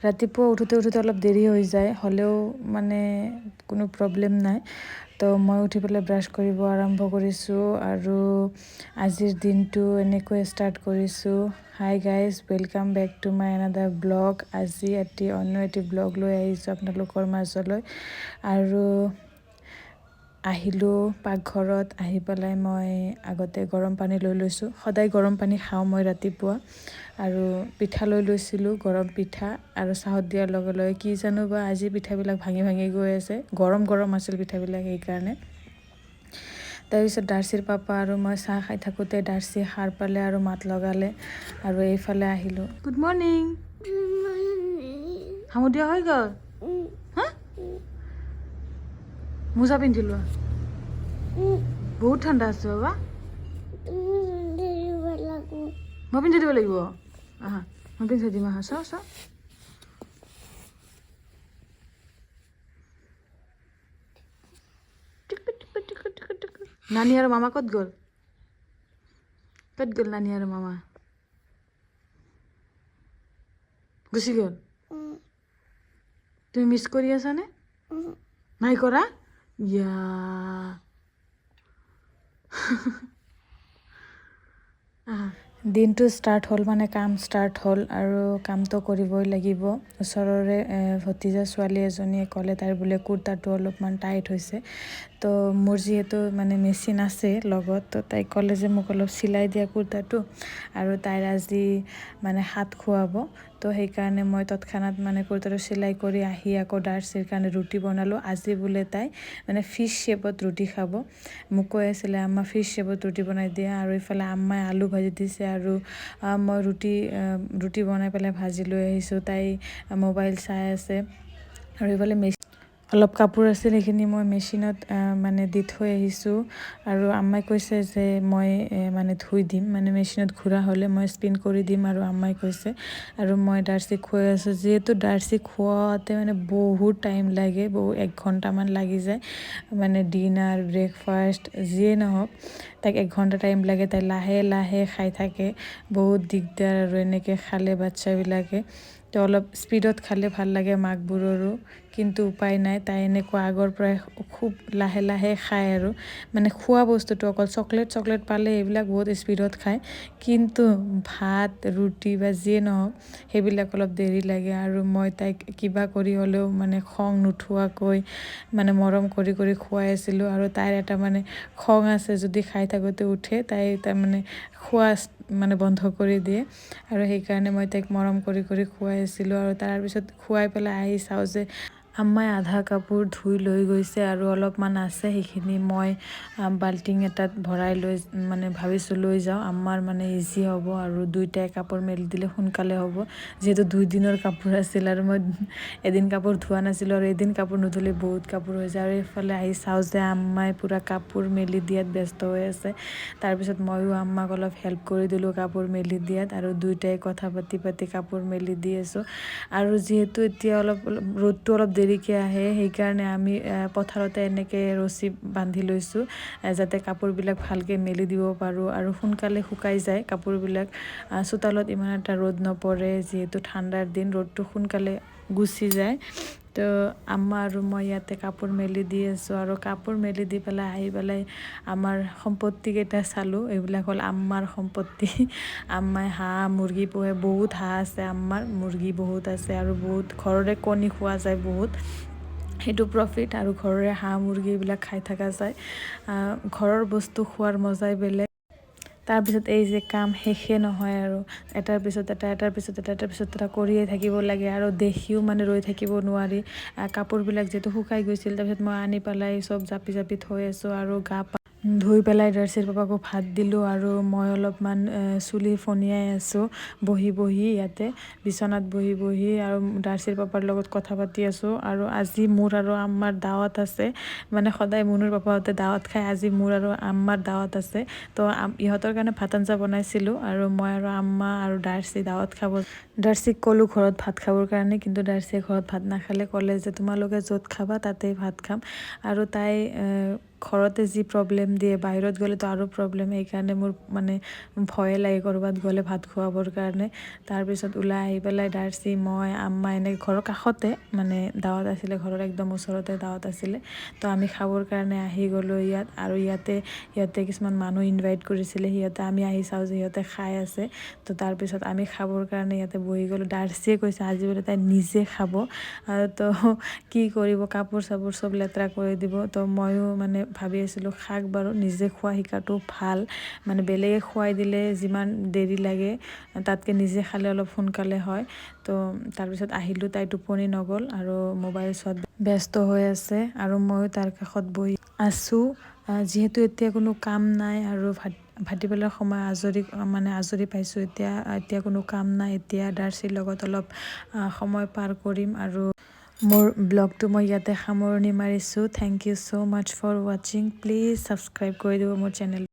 ৰাতিপুৱা উঠোঁতে উঠোঁতে অলপ দেৰি হৈ যায়, হ'লেও মানে কোনো প্ৰব্লেম নাই। তো মই উঠি পেলাই ব্ৰাছ কৰিব আৰম্ভ কৰিছোঁ আৰু আজিৰ দিনটো এনেকৈ ষ্টাৰ্ট কৰিছোঁ। Hi guys, welcome back to my another vlog. আজি এটি অন্য এটি ব্লগ লৈ আহিছোঁ আপোনালোকৰ মাজলৈ। আৰু আহিলোঁ পাকঘৰত, আহি পেলাই মই আগতে গৰম পানী লৈ লৈছোঁ। সদায় গৰম পানী খাওঁ মই ৰাতিপুৱা। আৰু পিঠা লৈ লৈছিলোঁ, গৰম পিঠা। আৰু চাহত দিয়াৰ লগে লগে কি জানো বা আজি পিঠাবিলাক ভাঙি ভাঙি গৈ আছে। গৰম গৰম আছিল পিঠাবিলাক, সেইকাৰণে। তাৰপিছত দাৰ্চিৰ পাপা আৰু মই চাহ খাই থাকোঁতে দাৰ্চি সাৰ পালে আৰু মাত লগালে আৰু এইফালে আহিলোঁ। Good morning. হামু দিয়া হৈ গ'ল? হা, মোজা পিন্ধি লোৱা, বহুত ঠাণ্ডা আছে বাবা। মই পিন্ধি দিব লাগিব। আহা, মই পিন্ধি দিম। আহা, চাওঁ চাওঁ। নানী আৰু মামা ক'ত গ'ল? ক'ত গ'ল নানী আৰু মামা? গুচি গ'ল? তুমি মিছ কৰি আছানে? নাই কৰা? ইয়া। দিনটো ষ্টাৰ্ট হ'ল মানে কাম ষ্টাৰ্ট হ'ল আৰু কামটো কৰিবই লাগিব। ওচৰৰে ভতিজা ছোৱালী এজনীয়ে ক'লে তাইৰ বোলে কুৰ্তাটো অলপমান টাইট হৈছে। তো মোৰ যিহেতু মানে মেচিন আছে লগত, তো তাইক ক'লে যে মোক অলপ চিলাই দিয়া কুৰ্তাটো, আৰু তাইৰ আজি মানে হাত খুৱাব। তো সেইকাৰণে মই তৎক্ষণাত মানে কুৰ্তাটো চিলাই কৰি আহি আকৌ দাৰ্চিৰ কাৰণে ৰুটি বনালোঁ। আজি বোলে তাই মানে ফিছ শ্বেপত ৰুটি খাব। মোক কৈ আছিলে, আম্মা, ফিছ শ্বেপত ৰুটি বনাই দিয়া। আৰু ইফালে আম্মাই আলু ভাজি দিছে আৰু মই ৰুটি বনাই পেলাই ভাজি লৈ আহিছোঁ। তাই মোবাইল চাই আছে। আৰু ইফালে অলপ কাপোৰ আছিল, সেইখিনি মই মেচিনত মানে দি থৈ আহিছোঁ। আৰু আম্মাই কৈছে যে মই মানে ধুই দিম, মানে মেচিনত ঘূৰা হ'লে মই স্পিন কৰি দিম আৰু আম্মাই কৈছে। আৰু মই দাৰ্চিক খুৱাই আছোঁ। যিহেতু দাৰ্চিক খুৱাওঁতে মানে বহুত টাইম লাগে, বহু 1 ঘণ্টামান লাগি যায়। মানে ডিনাৰ, ব্ৰেকফাষ্ট যিয়ে নহওক, তাইক 1 ঘণ্টা টাইম লাগে। তাই লাহে লাহে খাই থাকে, বহুত দিগদাৰ। আৰু এনেকৈ খালে বাচ্ছাবিলাকে তো অলপ স্পীডত খালে ভাল লাগে মাকবোৰৰো, কিন্তু উপায় নাই। তাই এনেকুৱা আগৰ পৰাই খুব লাহে লাহে খায়। আৰু মানে খোৱা বস্তুটো অকল চকলেট চকলেট পালে এইবিলাক বহুত স্পীডত খায়, কিন্তু ভাত ৰুটি বা যিয়ে নহওক সেইবিলাক অলপ দেৰি লাগে। আৰু মই তাইক কিবা কৰি হ'লেও মানে খং নুঠোৱাকৈ মানে মৰম কৰি কৰি খুৱাই আছিলোঁ। আৰু তাইৰ এটা মানে খং আছে, যদি খাই থাকোঁতে উঠে, তাই তাৰমানে খোৱা মানে বন্ধ কৰি দিয়ে। আৰু সেইকাৰণে মই তাইক মৰম কৰি কৰি খুৱাই আছিলোঁ। আৰু তাৰপিছত খুৱাই পেলাই আহি চাওঁ যে আম্মাই আধা কাপোৰ ধুই লৈ গৈছে আৰু অলপমান আছে, সেইখিনি মই বাল্টিং এটাত ভৰাই লৈ মানে ভাবিছোঁ লৈ যাওঁ। আম্মাৰ মানে ইজি হ'ব আৰু দুইটাই কাপোৰ মেলি দিলে সোনকালে হ'ব, যিহেতু 2 দিনৰ কাপোৰ আছিল আৰু মই এদিন কাপোৰ ধোৱা নাছিলোঁ আৰু এদিন কাপোৰ নুধুলে বহুত কাপোৰ হৈ যায়। আৰু এইফালে আহি চাওঁ যে আম্মাই পূৰা কাপোৰ মেলি দিয়াত ব্যস্ত হৈ আছে। তাৰপিছত ময়ো আম্মাক অলপ হেল্প কৰি দিলোঁ কাপোৰ মেলি দিয়াত আৰু দুইটাই কথা পাতি পাতি কাপোৰ মেলি দি আছোঁ। আৰু যিহেতু এতিয়া অলপ অলপ ৰ'দটো অলপ দেৰিকৈ আহে, সেইকাৰণে আমি পথাৰতে এনেকৈ ৰছী বান্ধি লৈছোঁ, যাতে কাপোৰবিলাক ভালকৈ মেলি দিব পাৰোঁ আৰু সোনকালে শুকাই যায় কাপোৰবিলাক। চোতালত ইমান এটা ৰ'দ নপৰে, যিহেতু ঠাণ্ডাৰ দিন, ৰ'দটো সোনকালে গুচি যায়। তো আম্মা আৰু মই ইয়াতে কাপোৰ মেলি দি আছোঁ। আৰু কাপোৰ মেলি দি পেলাই আহি পেলাই আমাৰ সম্পত্তিকেইটা চালোঁ। এইবিলাক হ'ল আম্মাৰ সম্পত্তি। আম্মাই হাঁহ মুৰ্গী পোহে, বহুত হাঁহ আছে আম্মাৰ, মুৰ্গী বহুত আছে আৰু বহুত ঘৰৰে কণী খোৱা যায়, বহুত সেইটো প্ৰফিট। আৰু ঘৰৰে হাঁহ মুৰ্গী এইবিলাক খাই থকা যায়। ঘৰৰ বস্তু খোৱাৰ মজাই বেলেগ। তাৰপিছত এই যে কাম শেষে নহয় আৰু, এটাৰ পিছত এটা, এটাৰ পিছত এটা, এটাৰ পিছত এটা কৰিয়ে থাকিব লাগে। আৰু দেখিও মানে ৰৈ থাকিব নোৱাৰি। কাপোৰবিলাক যিহেতু শুকাই গৈছিল, তাৰপিছত মই আনি পেলাই চব জাপি জাপি থৈ আছোঁ। আৰু গা পা ধুই পেলাই দাৰ্চিৰ পাপাকো ভাত দিলোঁ আৰু মই অলপমান চুলি ফণিয়াই আছোঁ বহি বহি, ইয়াতে বিচনাত বহি বহি, আৰু দাৰ্চিৰ পাপাৰ লগত কথা পাতি আছোঁ। আৰু আজি মোৰ আৰু আম্মাৰ দাৱত আছে। মানে সদায় মুনুৰ পাপাহঁতে দাৱত খায়, আজি মোৰ আৰু আম্মাৰ দাৱত আছে। তো ইহঁতৰ কাৰণে ভাত আঞ্জা বনাইছিলোঁ আৰু মই আৰু আম্মা আৰু দাৰ্চি দাৱত খাব। দাৰ্চিক ক'লোঁ ঘৰত ভাত খাবৰ কাৰণে, কিন্তু দাৰ্চিয়ে ঘৰত ভাত নাখালে। ক'লে যে তোমালোকে য'ত খাবা তাতেই ভাত খাম। আৰু তাই ঘৰতে যি প্ৰব্লেম দিয়ে, বাহিৰত গ'লেতো আৰু প্ৰব্লেম। সেইকাৰণে মোৰ মানে ভয়ে লাগে ক'ৰবাত গ'লে ভাত খুৱাবৰ কাৰণে। তাৰপিছত ওলাই আহি পেলাই দাৰ্চি, মই, আম্মা এনেকৈ ঘৰৰ কাষতে মানে দাৱত আছিলে, ঘৰৰ একদম ওচৰতে দাৱত আছিলে। তো আমি খাবৰ কাৰণে আহি গ'লোঁ ইয়াত। আৰু ইয়াতে সিহঁতে কিছুমান মানুহ ইনভাইট কৰিছিলে। সিহঁতে, আমি আহি চাওঁ যে সিহঁতে খাই আছে। তো তাৰপিছত আমি খাবৰ কাৰণে ইয়াতে বহি গ'লোঁ। দাৰ্চিয়ে কৈছে আজি বোলে তাই নিজে খাব। আৰু তো কি কৰিব, কাপোৰ চাপোৰ চব লেতেৰা কৰি দিব। তো ময়ো মানে ভাবি আছিলোঁ, খাওক বাৰু, নিজে খোৱা শিকাটো ভাল। মানে বেলেগে খুৱাই দিলে যিমান দেৰি লাগে, তাতকৈ নিজে খালে অলপ সোনকালে হয়। তো তাৰপিছত আহিলোঁ, তাই টোপনি নগ'ল আৰু মোবাইল চোৱাত ব্যস্ত হৈ আছে আৰু ময়ো তাৰ কাষত বহি আছোঁ। যিহেতু এতিয়া কোনো কাম নাই আৰু ভাটিবেলাৰ সময় আজৰি, মানে আজৰি পাইছোঁ এতিয়া। এতিয়া কোনো কাম নাই, এতিয়া দাৰ্চিৰ লগত অলপ সময় পাৰ কৰিম আৰু মোৰ ব্লগটো মই ইয়াতে সামৰণি মাৰিছোঁ। Thank you so much for watching. Please subscribe কৰি দিব মোৰ চেনেল।